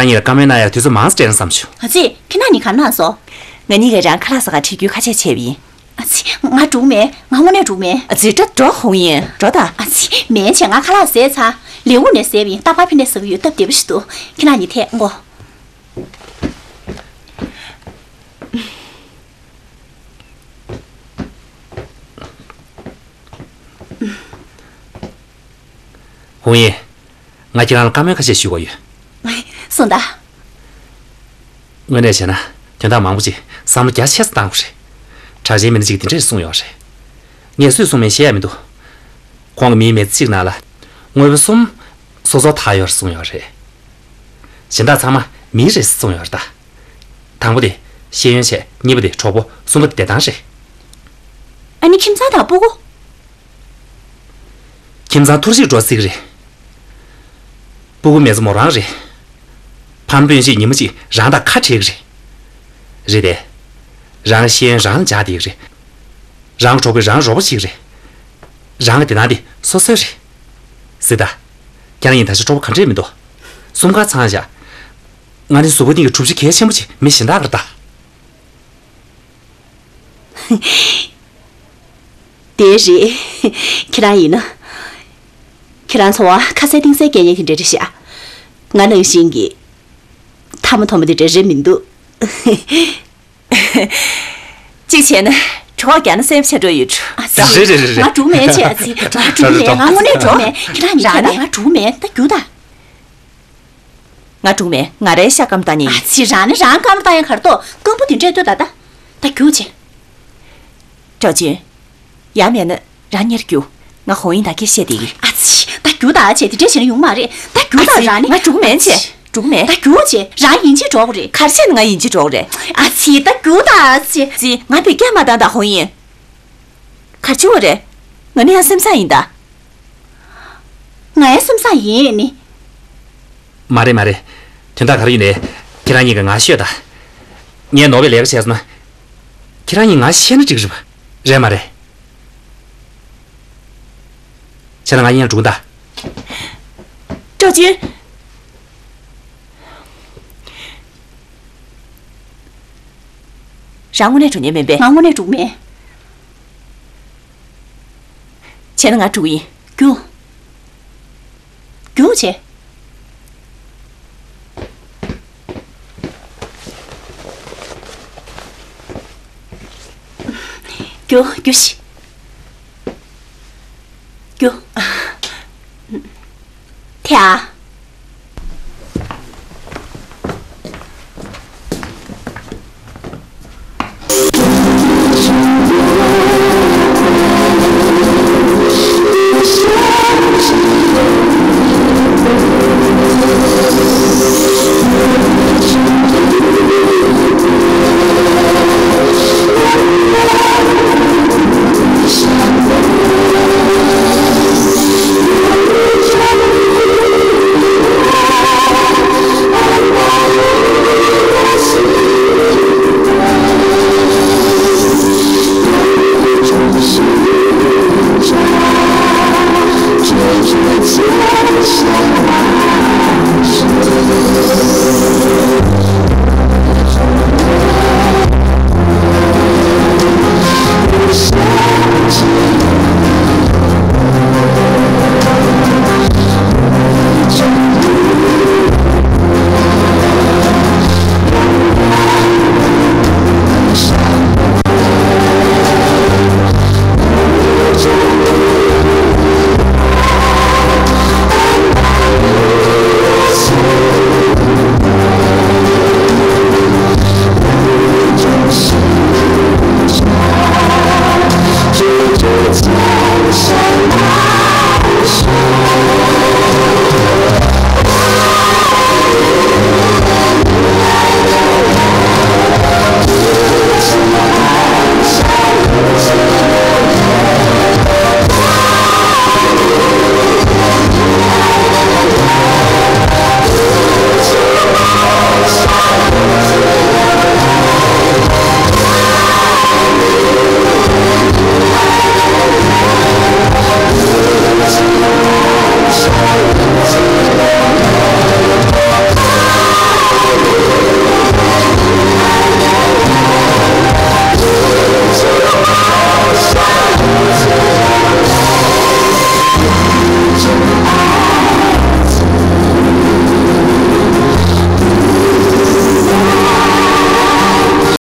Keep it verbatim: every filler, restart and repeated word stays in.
ངེད་གཉིས་ལ་བཀའ་མོལ་གནང་ཡག་དུས་ཚོད་མང་ཙམ་སྤྲད་ན་བསམ་བྱུང་། ཨ་ཙི། ཁྱེད་རང་གཉིས་ག་རེ་གནང་སོང་། ང་གཉིས་ཀྱིས་རང་ཁ་ལག་ཟ་གར་ཁྲིད་རྒྱུའི་ཁ་ཆད་བྱས་པ་ཡིན། ཨ་ཙི། ང་འགྲོ་གི་མེད། ང་དངོས་གནས་འགྲོ་གི་མེད། ཨ་ཙི། འགྲོ་འགྲོ། ཧོང་ཡིན། འགྲོ་ད། ཨ་ཙི། མེད་བྱས། ང་ཁ་ལག་ཟས་ཚར། ལེའུ་ནས་ཟས་པ་ཡིན། རྟག་པར་ཕི་ནས་ཟ་གི་ཡོད། སྟབས་བདེ་པོ་ཞིག་འདུག་ཁྱེད་རང་གཉིས་ཐད་མགོ། ཧོང་ཡིན། ང་ཁྱེད་རང་ལ་བཀའ་མོལ་ཁ་ཤས་ཞུ་དགོས་ཡོད། གསུངས་དང་། དངོས་གནས་བྱས་ན་དོན་དག་མང་པོ་ཅིག་བསམ་བློ་རྒྱ་ཆེ་ཙམ་བཏང་དགོས་རེད། གྲགས་ཅན་མི་སྣ་ཅིག་གིས་དེ་འདྲས་གསུངས་ཡོད་རེད། ངས་སུས་གསུངས་མིན་ཤེས་ཡ་མི་འདུག་ཁོང་གིས་མིའི་མི་ཚེ་གཅིག་ནང་ལ་དངོས་པོ་གསུམ་སོ་སོར་ཐར་ཡོད་རེད་གསུངས་ཡོད་རེད། གཞན་དག་ཚང་མ་མི་རེད་གསུངས་ཡོད་རེད་ད། དང་པོ་དེ་ཤེས་ཡོན་བྱས། གཉིས་པ་དེ་གྲོགས་པོ། གསུམ་པ་དེ་བདེ་ཐང་རེད། ཨ་ནི་ཁྱིམ་ཚང་དང་སྤུ་གུ། ཁྱིམ་ཚང་ཐུར་ཞིག་འགྲོ་སྲིད་ཀྱི་རེད། སྤུ་གུ་མེད་ཚེ་མོ་རང་རེད། ཕ་མ་སྤུན་མཆེད་ཉི་མ་གཅིག་རང་དང་ཁ་བྲལ་གྱི་རེད། རེད་དེ། རང་ཤེས་ཡོན་རང་ལ་འཇགས་བསྡད་ཀྱི་རེད། རང་གི་གྲོགས་པོས་རང་རོགས་པ་བྱེད་ཀྱི་རེད། རང་གི་བདེ་ཐང་དེ་སོ་སོའི་རེད། གཟིགས་དང་། ཁྱེད་རང་གཉིས་ད་ཆ་སྤྲོ་པོ་ག་འདྲས་མི་འདུག་གསུམ་ཀ་ཚང་བཞག་ང་ནི་གཟུགས་པོ་སྟེང་གི་གྲུབ་ཆ་གལ་ཆེན་པོ་ཅིག་མི་གཞན་དག་གིས་ལྟ། དེ་རེད། ཁྱེད་རང་ཡིན་ན། ཁྱེད་རང་འཚོ་བ་ཁ་གསལ་གཏིང་གསལ་སྐྱེལ་མཁན་དེ་འདྲ་རེད་ཤག་ང་ནང་བཞིན་གྱི་ཐ་མ་ཐོག་མ་དེ་འདྲ་རེད་མི་འདུག་གཅིག་བྱས་ན་གྲོགས་རྒྱག་ན་སེམས་ཆགས་འགྲོ་ཡོད་འགྲོ། ཨ་ཙི། རེད་རེད་རེད་རེད། ང་འགྲོ་མེད་བྱས། ཨ་ཙི། ང་འགྲོ་མེད། ང་དངོས་གནས་འགྲོ་མེད། ཁྱེད་རང་གཉིས་ཁྱེད་དང་ང་འགྲོ་མེད། ད་རྒྱུགས་དང་། ང་འགྲོ་མེད། ང་རའི་ཤ་སྐམ་བཏང་ཉེ་ཡིན། ཨ་ཙི། རང་ནི་རང་སྐམ་བཏང་ཡ་གར་ཏོ། རྐང་པ་དེ་འདྲས་ལྟོས་ད་ད། ད་རྒྱུགས་བྱས། གྲགས་ཅན། ཡང་མེད་ན་རང་གཉེར་རྒྱུགས། ང་ཧོང་ཡིན་དང་སྐད་བཤད་བསྡད་ཀྱི། ཨ་ཙི། ད་རྒྱུགས་དང་བྱས། དེ་འདྲས་བྱས་ན་ཡོང་མ་རེད། ད་རྒྱུགས་དང་། ཨ་ཙི། རང་ནི། ང་འགྲོ་མེད་བྱས། འགྲོ་མེད། ད་རྒྱུགས་བྱས། རང་ཡིན་གཅིག་འགྲོ་དགོས་རེད། ག་རེ་བྱས་ན་ང་ཡིན་གཅིག་འགྲོ་དགོས་རེད། ཨ་ཙི། ད་རྒྱུགས་དང་བྱས། ཙི། ང་བོད་སྐད་མ་བཏང་དང་། ཧོང་ཡིན། ག་རེ་བྱེད་དགོས་རེད། ང་ནི་ཡང་སེམས་བཟང་ཡིན་ད། ང་ཡང་སེམས་བཟང་ཡིན་ནི། མ་རེད་མ་རེད། དོན་དག་ག་རེ་ཡིན་ནའི་ཁྱེད་རང་གཉིས་ཀྱིས་ང་ཤོད་ད། ངས་ནོར་བའི་ལས་ཀ་བྱས་སོང་ན། ཁྱེད་རང་གཉིས་ང་ཤེས་ན་འགྲིག་གི་རེད་པ། རེད་མ་རེད། བྱས་ན་ང་གཉིས་ཡང་འགྲོ་གི་ད། གྲགས་ཅན། རང་དངོས་གནས་འགྲོ་མཁན་མིན་པས། ང་དངོས་གནས་འགྲོ་གི་མེད། བྱས་ན་ང་འགྲོ་གི་ཡིན། རྒྱུགས། རྒྱུགས་བྱས། རྒྱུགས། རྒྱུགས་ཤིག་རྒྱུགས། དེ་ཨ།